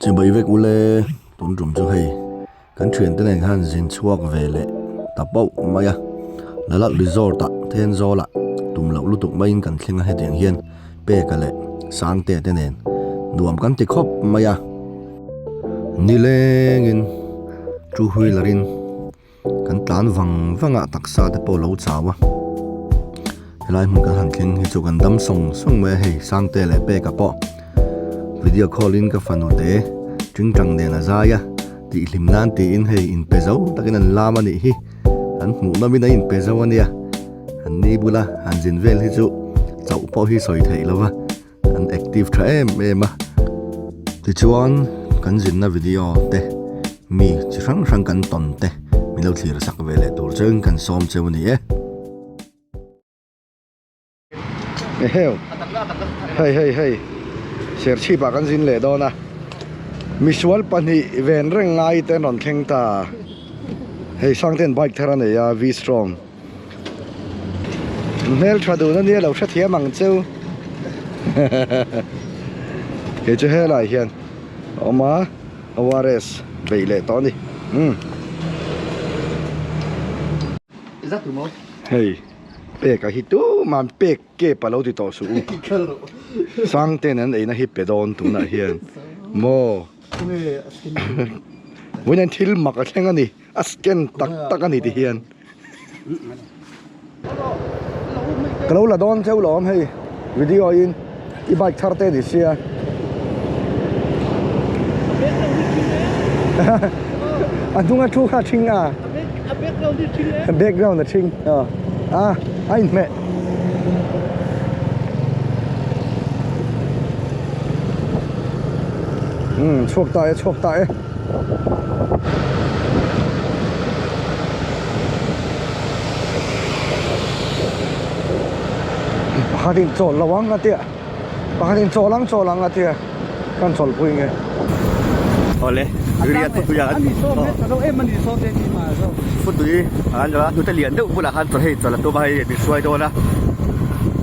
Chibai vek ule tun tum chu hei kan thiante nen khan zin chhuak ve leh ta pauh mai a Lalak resort ah Thenzawl ah tum loh lutuk maiin kan thleng a hetiang hian Peka leh Sangte te nen nuam kan ti khawp mai a nilengin two wheeler in Kan tlan vang vang a taksa te pawh lo chau a helai hmun kan han thleng hi chu kan dam sawng sawng mai a hei Sangte leh Peka pawh video call in ka fanu te tingtang nen a zai a tih hlim nan tiin hei inpe zo takin an lam a nih hi an hmuh nawm in a inpe zo a nia an ni bula han zin vel hi chu chauh pawh hi sawi theih lo va an active tha em em a tichuan kan zinna video te mi chi hrang hrang kan tawn te min lo thlir sak ve leh tur chuan kan sawm cheu a ni e. Eheu hei hei hei serchhip ah kan zin leh dawn a misual pahnih ven reng ngai te an rawn thleng ta hei Sangten bike thar a nei a V strong. Hmel tha dun ania lo hrethiam ang cheu kei chu helai hian a awm a ORS beih leh tawh a ni umm hei pek a hi tuman pek kep a lo ti tawh suh u Sangten an eina hi pe dawn tunah hian maw vawiin thil mak a thleng a ni. A scan tak tak a ni ti hian. Ka lo la dawn cheu lawm hei video in i bike thar te ni sia. A hnung a thu kha a thing a. A background a thing a. A a inhmeh. Umm chhuak ta e chhuak ta e. Pakhat in chawl lo ang a tia pakhat in chawl ang chawl ang a tia kan chawl pui nge. Awle riat putui ah putui an a hnute lian deuh bulah khan chaw hei chawl a tum a hei min hruai dawn a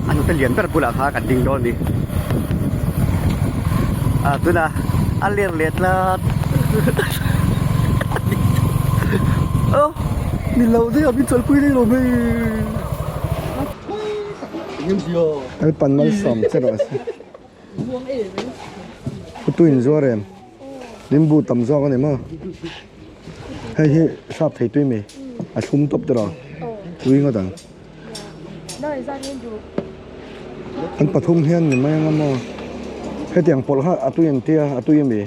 a hnute lian ber bulah khan kan ding dawn a ni ah tunah a ler leh tlat oh ni lo daih a min chawlhpui daih lo hei Lalpan malsawm che rawh se Phutu in zuar em limbu tam zawk a ni maw hei hi sap thei tui mai a thlum tawp te rawh tui ngawt ang An pathum hian ni mai anga maw hetiang pawlh kha a tui an tia a tui ami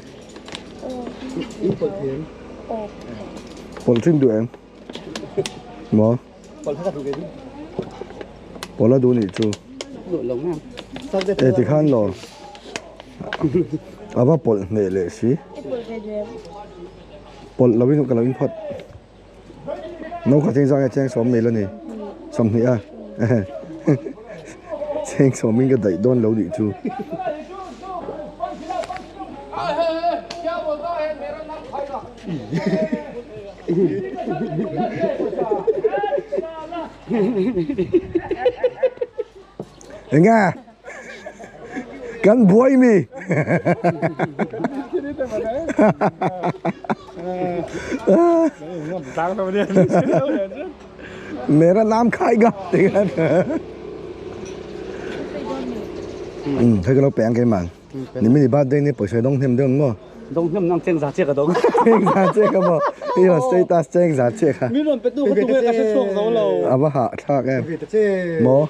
pawlh thin duh em maw pawlh a duh nih chu e tikhan law a va pawlh hneh leh si pawlh lovin ka lo in phawt. No kha cheng zang e cheng sawm mil a ni sawmhnih a cheng sawmin ka daih dawn lo nih chu. Enge kan buai mi. Mera naam khaiga ti khan. Hei ka lo pe ang keimah. Ni mini birthday ni pawisa dawng hnem deuh ang maw? Dawng hnem nang cheng za che ka dawng. Cheng za che ka maw? I rawn status cheng za che kha. Min rawn pe tu kha tunge ka hre chhuak zo lo. A va hah thlak em. Maw?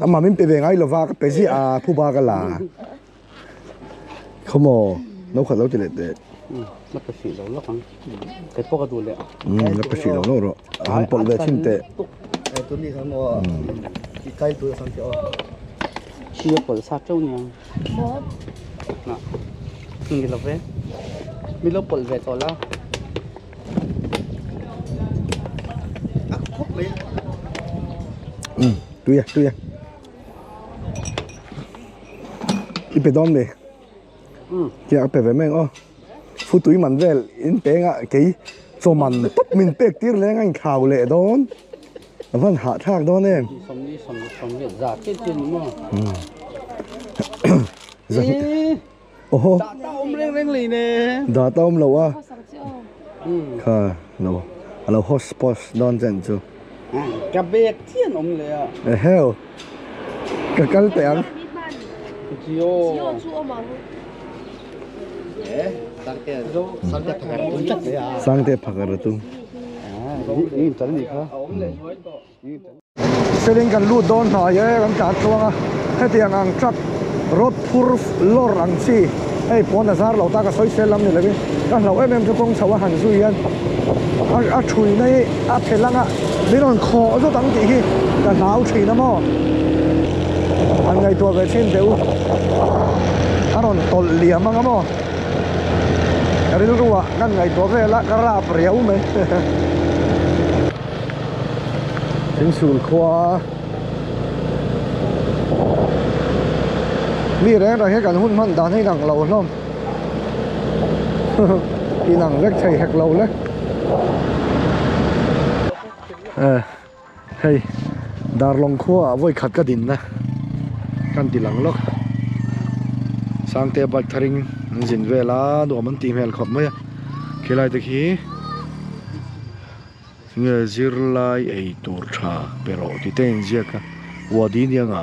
Amah min pe ve ngai lova ka pe ziah a phuba ka la. Khaw maw? No khat lo ti leh teh. La pe hrih lo lawk ang. Kei pawh ka duh leh. La pe hrih lo lawk rawh. A han pawlh ve thin teh. Khi a pawlh sa teuh niang. Ni lo ve. Mi lo pawlh ve tawh la. Tui a tui a. I pe dawn mi. Kia ka pe ve mai ang aw. Futui man vel in peng a kei chaw man tawp min pek tir leng a inthlau leh dawn. A van hahthlak dawn em. Oho. Data awm lo a. Kha lo a lo hotspot dawn chen chu. Ka bag chian awm leh a. Eheu. Ka kal teh ang. Jio. Sangte phakar a tum. Selling kan lut dawn hnai e kan tlan tluang a hetiang ang truck rod phur lawr ang chi hei pawn a zar lo ta ka sawi sel lam ni lovin ka hlauh em em chu kawng chho a han zui hian a thui na hi a phe lang a min rawn khawh zawt ang tih hi ka hlau thin a maw han ngaihtuah ve thin teh u a rawn tawlh liam ang a maw ka rilru ah kan ngaihtuah vel a ka rap riau mai. Thingsul khua mi reng reng hi kan hun hman dan hi inang lo hlawm inang vek thei hek lo le eh hei Darlawng khua ah vawi khat ka din na kan ti lang lawk Sangte bike tharing an zin vel a nuam an tih hmel khawp mai a khilai te khi. Nge zirlai ei tur tha pe rawh tih te a inziak a, wadi nia nga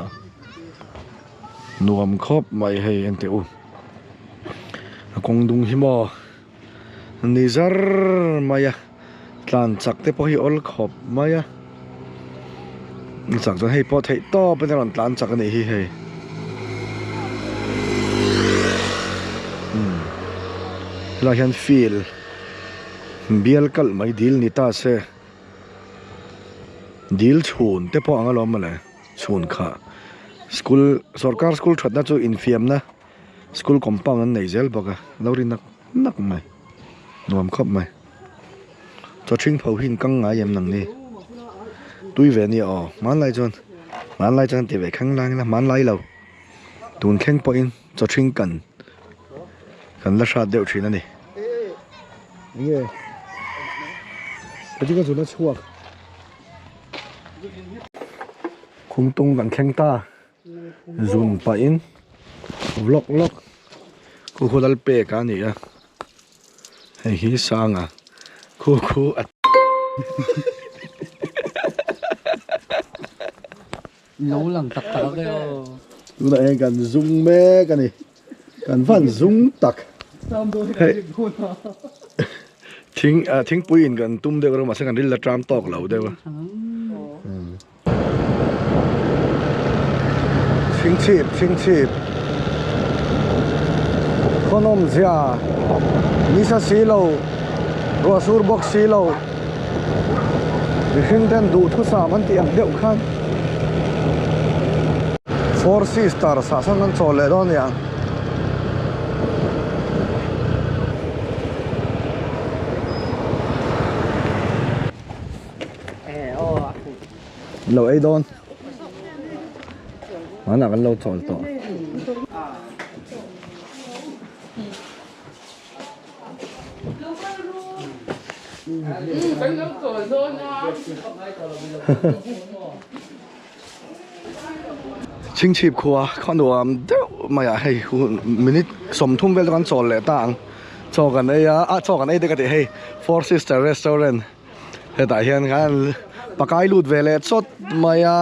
nuam khawp mai hei en teh u a kawng dung hi maw ni zar mai a tlan chak te pawh hi awl khawp mai a chak chuan hei pawh theih tawp in a rawn tlan chak a nih hi hei umm helaiah hian field. Bial kalh mai dil ni ta se dil chhun te pawh ang alawm mawle chhun kha school sorkar school thatna chu infiamna school compound an nei zel bawk a lo ri nak nak mai nuam khawp mai chaw ṭhing pho hi in kang ngai em nang ni tui ve ania aw hmanlai chuan hmanlai chuan ti ve khang lang ila hmanlai lo tun thleng pawhin chaw ṭhing kan. Kan la hrat deuh thin a ni. Enge Heti ka zun a chhuak. Khumtung kan thleng ta. Zun pahin vlog lawk khu khu lal pek a ni a. Hei hi Sanga khu khu a. Lo lang tak tak e aw. Tunah hian kan zung mek a ni. Kan van zung tak. Hei thing ah thingpui in kan tum deuh reuh mahse kan ril la tram tawk lo deuh a. Chhingchhip chhingchhip khawnawm zia nisa si lo ruah sur bawk si lo. Mihring ten duhthusam an tih ang deuh khan Four Sisters ah sawn kan chawl leh dawn a ni ang. Lo ei dawn. Hmanah kan lo chawl tawh. Chhingchhip khua khaw nuam deuh mai ah hei minute 30 vel chu kan chawl leh ta ang chaw kan ei a ah chaw kan ei te ka tih hei four sister restaurant hetah hian khan pakai lut ve leh chawt mai a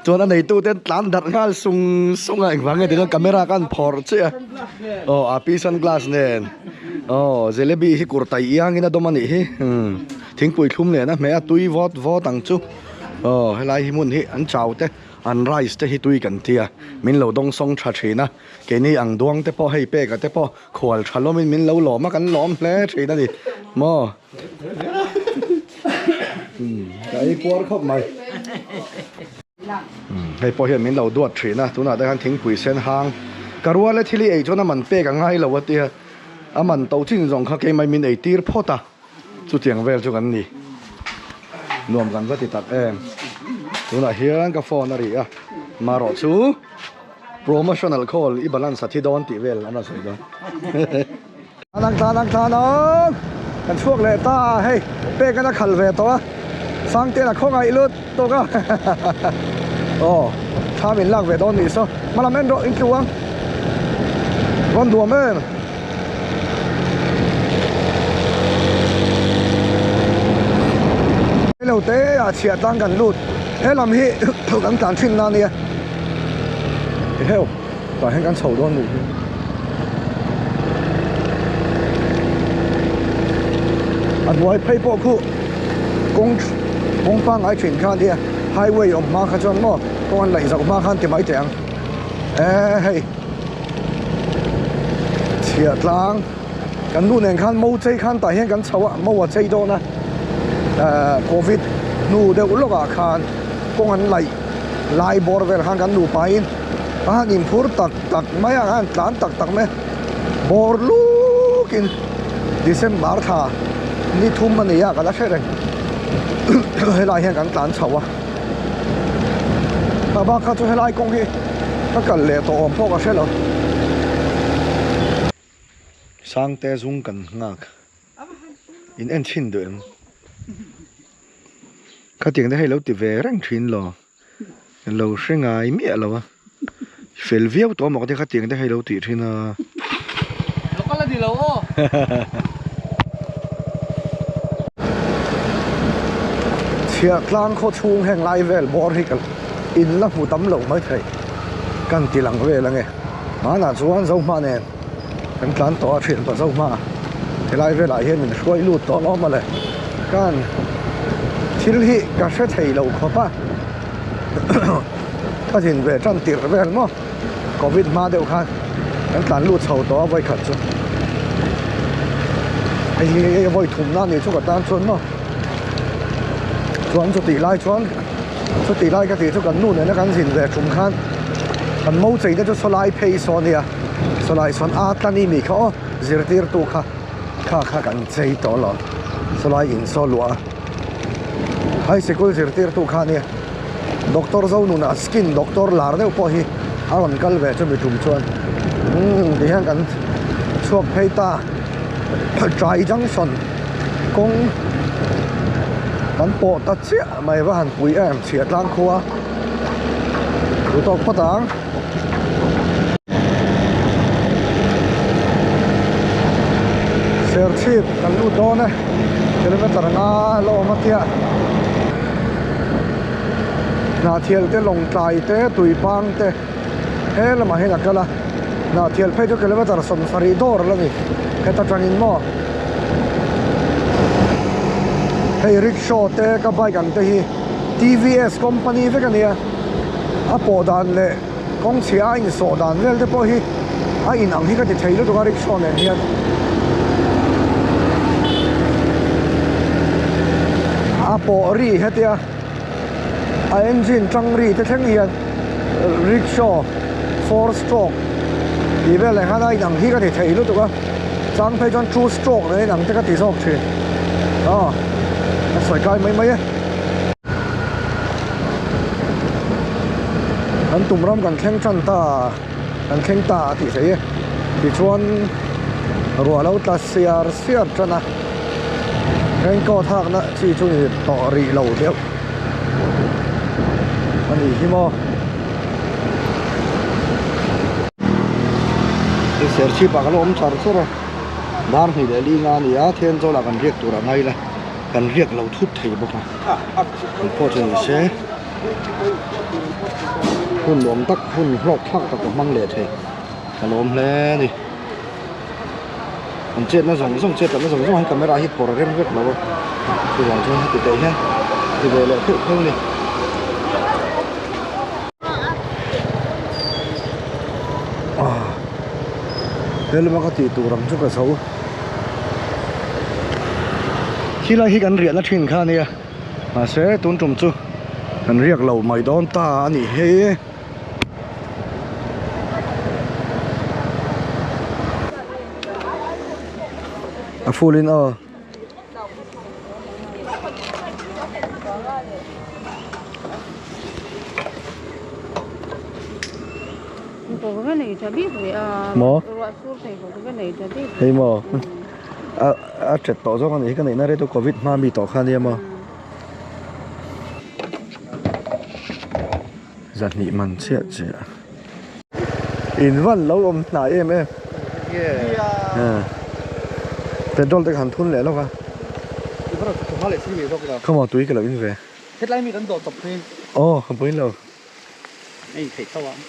chuan a neitu te tlan darh nghal sung sung a engvang nge tichuan camera khan phawrh chiah a aw a pi sunglass nen aw jalebi hi kurtai iangin a dawm a nih hi umm thingpui thlum nen a hmeh a tui vawt vawt ang chu aw helai hi hmun hi an chau te an rice te hi tui kan tia min lo dawng sawng tha thin a keini ang duang te pawh hei peka te pawh khual tha lawmin min lo lawm a kan lawm hle thin a ni maw. Ka ei puar khawp mai. Hei pawh hian min lo duat thin a, tunah te khan thingpui sen hang ka rual e thil i ei chuan a man pek a ngai lo a tia, a man to chin zawng kha keimah min ei tir phawt a, chutiang vel chu kan ni. Nuam kan va ti tak em. Tunah hian ka phone a ri a, marawh chu promotional call i balance a thi dawn tih vel an rawn sawi dawn. Tlan ang tlan ang tlan ang kan chhuak leh ta a hei pek an a khal ve tawh a Sangte'n a khawngaih lut tawk a aw thla min lak ve dawn nih saw hmalam en rawh in tlu ang Van duam em. Hello te ah chhiah tlang kan lut he lam hi kan tlan thin na ania eheu tah hian kan chho dawn nih hi. A hnuai phei pawh khu kawng kawng pangngai thin kha ania highway awm hma kha chuan maw kawng an laih zauh hma khan ti mai teh ang e hei. Chhiah tlang kan nu nen khan mo chei khan tah hian kan chho a mo a chei dawn a ehh covid hnu deuh lawk ah khan kawng an laih lai bawr vel khan kan nupa in a han inphur tak tak mai a a han tlan tak tak mai a bawr luk in December thla ni thum a ni a ka la hre reng helai hian kan tlan chho a. A bak kha chu helai kawng hi ka kal leh tawh awm pawh ka hre lo. Sangte zung kan nghak in en chhin duh em? Khatiang te hei lo ti ve reng thin lo, lo hre ngai miah lo a, fel viau tawh maw ka tia khatiang te hei lo tih thin a. Lo kal a ni lo aw. Chhiah tlang khaw chhung heng lai vel bawr hi ka in la hmu tam lo mai thei kan ti lang vel ange hmanah chuan Zohma nen kan tlan tawh a thianpa Zohma helai velah hian min hruai lut tawh alawm mawle kan thil hi ka hre thei lo khawp a ka zin ve tan tirh vel maw. Covid hma deuh khan kan tlan lut chho tawh a vawi khat chu hei hi vawi thum na nih chu ka tan chuan maw chuan chutih lai chuan chutih lai ka tih chu kan nu nena kan zin ve tum khan kan mo chei te chu sawlai phei saw nia sawlai sawn a tlan i mi kha aw zirtirtu kha kha kha kan chei tawh lo sawlai in saw luah a high sikul zirtirtu kha nia. Doctor Zonuna skin doctor lar deuh pawh hi a rawn kal ve chumi tum chuan umm ti hian kan chhuak phei ta Trai junction kawng kan pawh ta chiah mai va han pui em chhia tlang khua duh tawk phawt ang. Serchhip kan lut dawn e kilometer nga la awm a tia. Hnahthial te lawngtlai te tuipang te he lamah hian a kal a hnahthial phei chu kilometer 70 dawr a la ni heta tangin maw hei rickshaw te ka bike ang te hi T_V_S company vek a nia a pawh dan leh kawng chhia a insawh dan vel te pawh hi a in ang hi ka ti thei lutuk a rickshaw nen hian a pawh ri hetia a engine tang ri te thleng hian rickshaw four stroke tih vel leh khan a in ang hi ka ti thei lutuk a chang phei chuan two stroke nen a in ang te ka ti zawk thin aw a sawi kai mai mai e. Kan tum ram kan thleng tan ta kan thleng ta a tih theih e tichuan ruah lo tla siar siar tan a raincoat hakna chi chu ni tawh rih lo deuh a nih hi maw. Serchhip ah ka lo awm char char a dar hnih leh li nga a ni a Thenzawl ah kan riak tur a ngai la. Kan riak lo thut thei bawk a an pawh chu ni se hun nuam tak hun hlawk thlak tak ka hmang leh thei ka lawm hle a ni an chetna zawng zawng chet latna zawng zawng hi camera hi pawr rem vek lo a chuvang chuan heti teh hian ti ve leh pheuh pheuh a ni. Helma ka tih tur ang chu ka zo. Khilai hi kan riahna thin kha ania mahse tun tum chu kan riak lo mai dawn ta a nih hi. A full in aw. Maw hei maw a a ṭet tawh zawk a nih hi ka neihna rei chu covid hma mi tawh kha ania maw zahnih man chiah chiah in van lo awm hnai em em. Petrol te ka han thun leh lawk a. Khawmaw tui ka lo in ve. Hetlai mi kan dawh chawp phei. Aw ka pawhin lo. A in theih tho ang.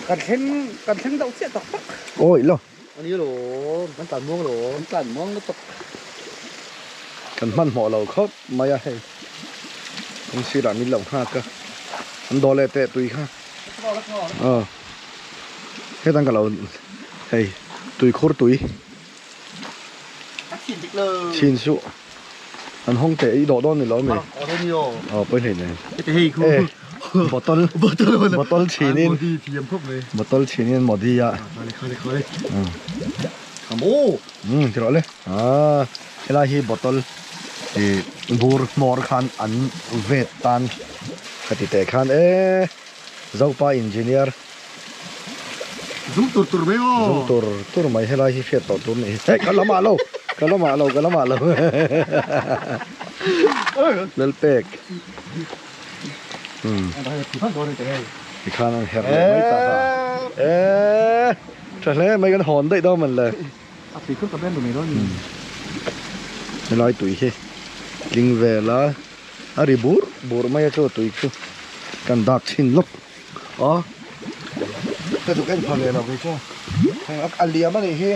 Kan thleng kan thleng deuh chiah tak tak. Awi lo. A ni lo, kan tlan muang lo. Kan tlan muang lutuk. Kan hmanhmawh lo khawp mai a hei. Kawng sirah min lo nghak a. An daw leh teh tui kha. Aw. Hetang ka lo hei tui khur tui. A chhin dik lo. Chhin suh. An hawng teh i dawh dawn ni lo mi. Aw pawi hlei nen. Hei khu. Eh bottle bottle chhinin Modi thiam khawp mai. Bottle chhinin Modi a. Khale khale khale. Khamo. Um ti rawh le. Ah helai hi bottle i bur hmawr khan an vet tan ka ti teh khan e Zopa engineer Zum tur tur mai aw. Zum tur tur mai helai hi hriat tawh tur nih hi. Hei ka lamah lo ka lamah lo ka lamah lo Lalpek umm tikhan an herh leh mai ta kha eee tha hle mai kan hawn daih dawn man le. A tui khur ka ben mai dawn ni. Helai tui hi tling vel a. A ri bur bur mai a chu tui chu kan dak chhin lawk a ka chu ka en pha ve lo kei chu heng a liam a nih hi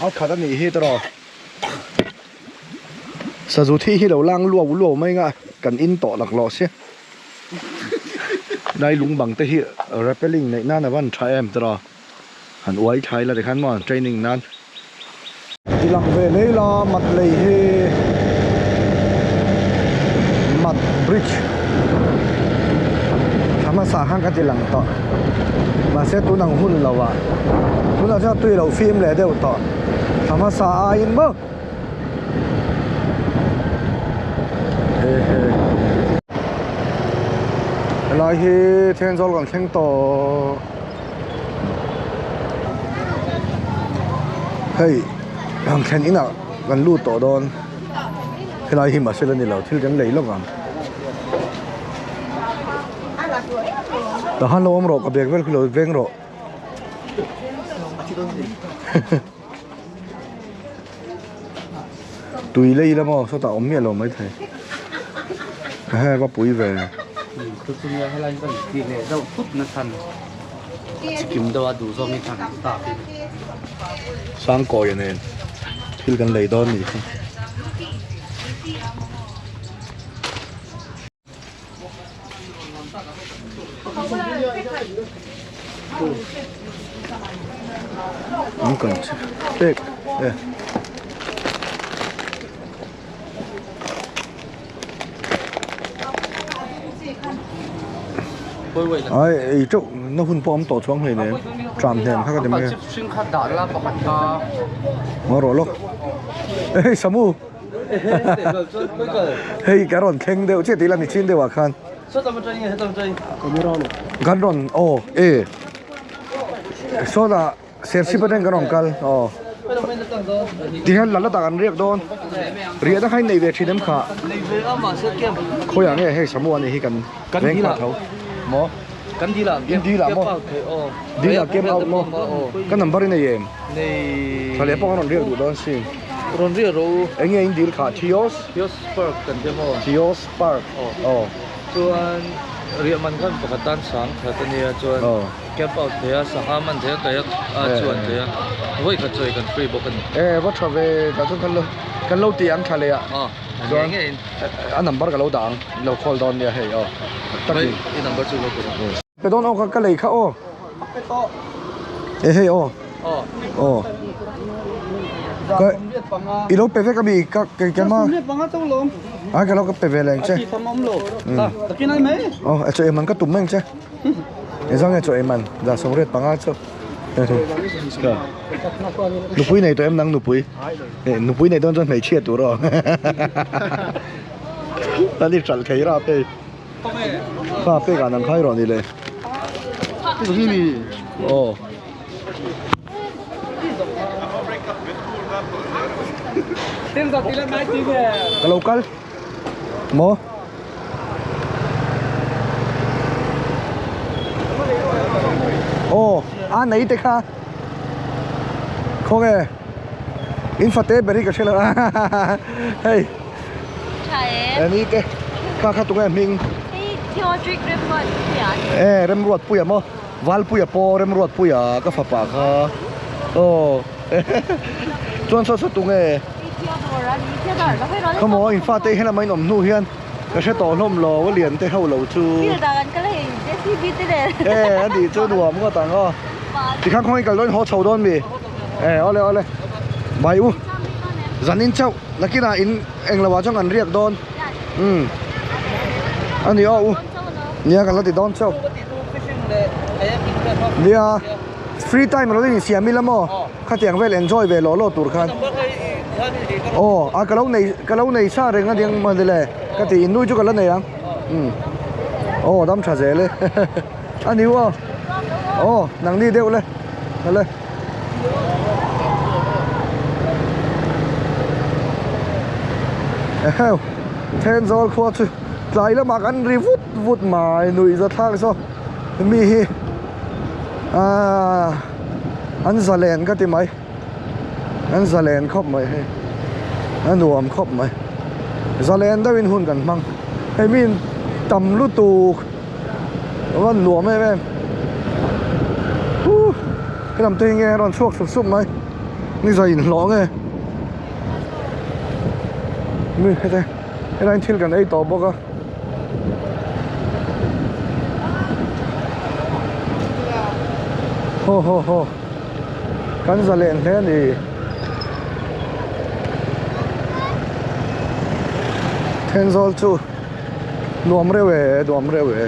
a khat a nih hi tawh sazu thi hi lo lang luau luau mai nga kan in tawh lak lawh sia lai lung bang te hi rappelling neih nan a van tha em tawh han uai thlai la tikhan maw training nan. Ti lang ve lei la mat lei hi mat bridge thla hmasa khan ka ti lang tawh mahse tun ang hun lo ah tunah chuan tui lo fim leh deuh tawh thla hmasa aiin maw helai hi Thenzawl kan thleng tawh. Hei ang thlen inah kan lut tawh dawn helai hi mahse la ni lo thil kan lei lawk ang tahan lo awm rawh ka bag vel khi lo veng rawh tui lei la maw sawtah awm miah lo maithei he va pui ve. Sangkawia nen thil kan lei dawn nih hi. An kan pek e. Ai ei teuh na hun pawh awm tawh chuang hlei nen tram hnem kha ka ti mai a. Ngaw rawh lawk. Hei Samu. Hei ka rawn thleng deuh chiah tih la ni chin deuh ah khan. Kan rawn aw e sawtah Serchhip atangin kan rawn kal aw tihian la la tak an riak dawn riahna kha in nei ve thin em kha khawiah nge hei Samu a nih hi kan veng kha tho maw in dil ah maw dil ah camp out maw ka number in nei em thla leh pawh kan rawn riak duh dawn sin eng nge in dil kha Theos Theos Park aw chuan riah man khan pakhat tan sang that a nia chuan camp out thei a sangha man thei a kayak a chuan thei a vawi khat chawi kan free bawk a ni. E va tha ve tah chuan kan lo kan lo ti ang tha leh ah chuan a number ka lo dah ang lo call dawn nia hei aw tak in i number chu lo pe rawh. Pe dawn aw ka lei kha aw e hei aw aw ka i lo pe vek ami ka kei kema a ka lo ka pe ve leng che aw a chaw ei man ka tum mai ang che. Engzah nge chaw ei man zah 85 chu nupui nei tawh em nang nupui nupui nei dawn chuan hmeichhia tur aw a ni hralh thei rap hei pa pek ah nang khai rawh ni le aw ka lo kal. Maw? Aw. A nei te kha khawnge in fate ber hi ka hre lo a hei Tha e. Ni te kha kha tunge hming. Hei Theodric Remruatpuia. E Remruatpuia maw Valpuia pawh Remruatpuia ka fapa kha aw chuan saw saw tunge. Hei Theodore a ni Theodore ka hawih rawn. Khawmaw in fate hi helama in awm hnu hian ka hre tawh hlawm lo a lian te ho lo chu. Field ah kan kal a hei JCB te nen. E a nih chu nuam ngawt ang aw. Tikhan khawnge kal dawn haw chho dawn mi? E awle awle Bai u zanin chauh nakinah in englo ah chuan kan riak dawn umm a ni aw u nia kan la ti dawn chauh nia free time rawh in siam ila maw khatiang vel enjoy ve lawh lawh tur khan aw a ka lo nei ka lo nei sa reng a nia mawni le ka ti in nui chu ka la nei ang umm aw dam tha zel e. A ni aw aw nang ni deuh le le eheu Thenzawl khua chu tlai lamah kan ri vut vut mai nuih za thlak saw mi hi ahh an zalen ka ti mai an zalen khawp mai hei a nuam khawp mai zalen deuhin hun kan hmang hei mi tam lutuk. A van nuam em em huh helam te hi nge a rawn chhuak sup sup mai ni zai inhlawh nge mi hete helaiin thil kan ei tawh bawk a haw haw haw kan zalen hle a ni. Thenzawl chu. Nuam reuh e, nuam reuh e.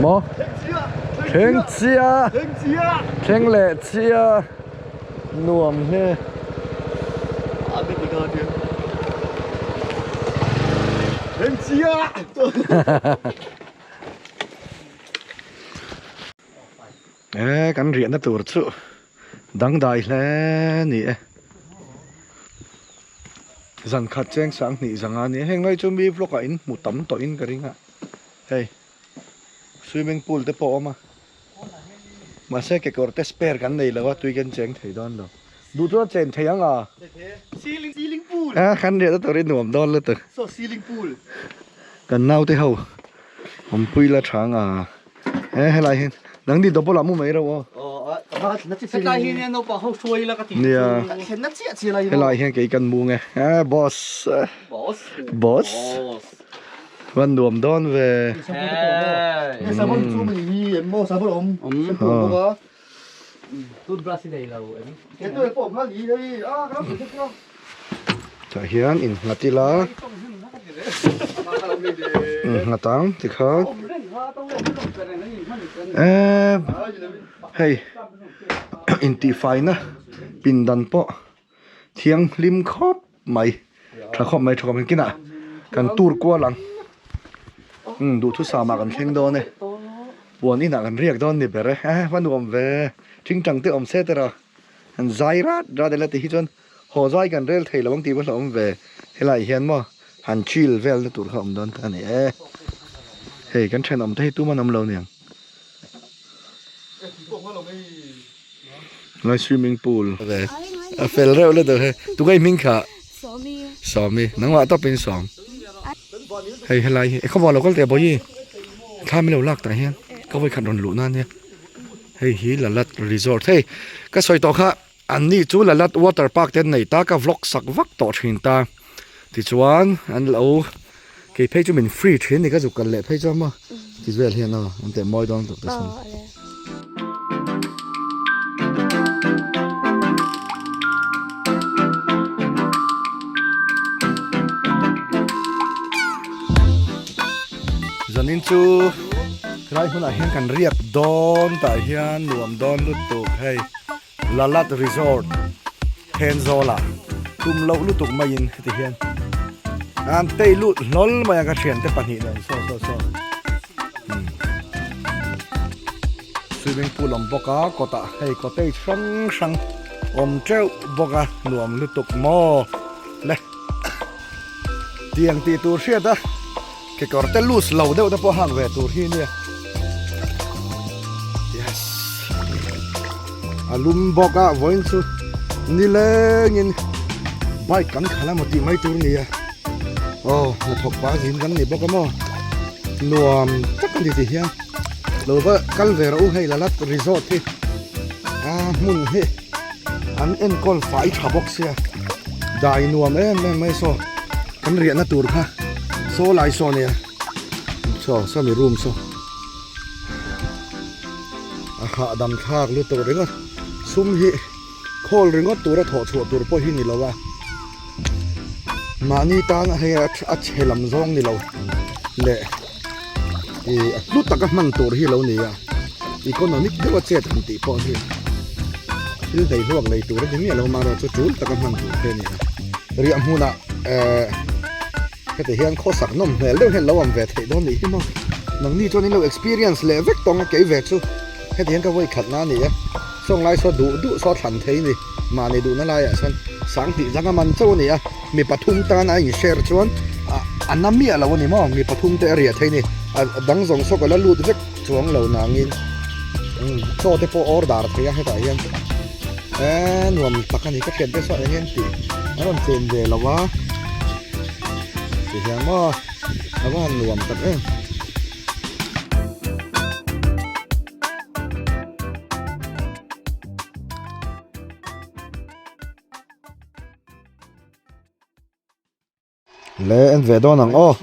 Maw? Thleng chiah! Thleng leh chiah! Nuam hle. E kan riahna tur chu dangdai hle ni e. Zan khat cheng sang hnih zanga ni e. Heng lai chu mi vlog ah in hmu tam tawh in ka ring a. Hei swimming pool te pawh a awm a. Mahse kekawr te spare kan nei lo a tui kan cheng thei dawn lo. Duh chuan chen thei ang a. Ceiling pool. A kan riahna tur hi nuam dawn lutuk. Saw ceiling pool. Kan naute ho awmpui la tha ang a. He helai hian nangni double ah mu mai reuh aw. Hetlai hi nia naupang ho hruai ila ka ti. Nia. Thlenna chiah chiah lai hi. Helai hian kei kan mu nge. A boss. Boss. Boss. Van nuam dawn ve. Tah hian innghat ila innghat ang tikhan eee hei intihfaina pindan pawh thianghlim khawp mai tha khawp mai tha khawp mai kinah kan tur kual ang umm duhthusam ah kan thleng dawn e puan inah kan riak dawn ni ber e eh va nuam ve thingtang te awm se te rawh an zai rat rat ila ti hi chuan haw zai kan rel thei lo ang tih pawh hlauhawm ve helai hian maw han chill vel na tur kha awm dawn ta a ni e hei kan thenawm te hi tum an awm lo niang. Lai swimming pool a fel reuh le deuh hei tunge i hming kha Sawmi Sawmi nangmah tawpin sawm hei helai hi khawmuah lo kal teh bawihi thla min lo lak tah hian ka vawikhat rawn luh na ania hei hi Lalat resort hei ka sawi tawh kha an ni chu Lalat water park te an nei ta ka vlog sak vak tawh thin ta tichuan an lo kei phei chu min free thin a ni ka zuk kal leh phei chuan maw ti vel hian aw an teh mawi dawn tuk te sawn. Zanin chu helai hmunah hian kan riak dawn tah hian nuam dawn lutuk hei Lalat Resort Thenzawla tum loh lutuk maiin heti hian an tei lut hlawl mai a ka thiante pahnih nen saw saw saw umm swimming pool awm bawk a kawtah hei cottage hrang hrang awm teuh bawk a nuam lutuk maw le tiang tih tur hriat a kekawr te loose lo deuh te pawh hak ve tur hi nia yes a lum bawk a vawiin chu nilengin bike kan khalh a maw tih mai tur nia aw hnathawk pah zin kan ni bawk a maw nuam tak a ni ti hian lo va kal ve rawh u hei Lalat resort hi a hmun hi an enkawl fai tha bawk sia dai nuam em em mai saw kan riahna tur kha saw lai saw nia saw saw mi room saw a hahdam thlak lutuk ringawt sum hi khawl ringawt tura thawh chhuah tur pawh hi ni lo a mahni tan hei a chhe lam zawng ni lo leh ih a hlu taka hman tur hi lo ni a economic deuha chet han tih pawh hi thil hlei hluak lei tur a ni miah lo amaherawh chu tul taka hman tur te a ni a riah hmunah ehh heti hian khawsak nawm hmel deuh hian lo awm ve theih dawn nih hi maw nangni chuan in lo experience leh vek tawng a kei ve chu heti hian ka vawi khatna a ni e sawng lai saw duh duh saw thlan thei a ni mahni duhna laiah sawn sang tih zanga man chauh a ni a. Mi pathum tan a in share chuan a na miah lo a ni maw mi pathum te a riah thei a ni a dang zawng saw ka la lut vek chuang lo nangin chaw te pawh order thei a hetah hian eee nuam tak a ni ka hriat te saw eng eng tih a rawn chen ve lo a ti hian maw a va han nuam tak em. Le en ve dawn ang aw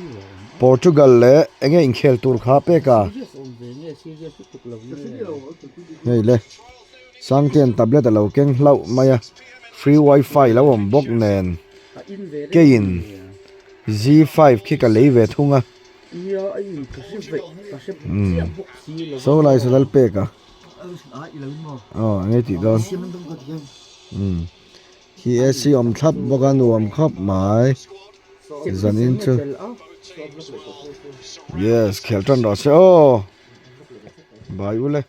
Portugal leh enge inkhel tur kha pek a hei le Sangtea'n tablet a lo keng hlauh mai a free wifi lo awm bawk nen keiin Z5 khi ka lei ve thung a saw lai saw lal pek a aw enge tih dawn umm. Khi AC awm thlap bawk a nuam khawp mai zanin chu yes khelh tan rawh se aw bai ule.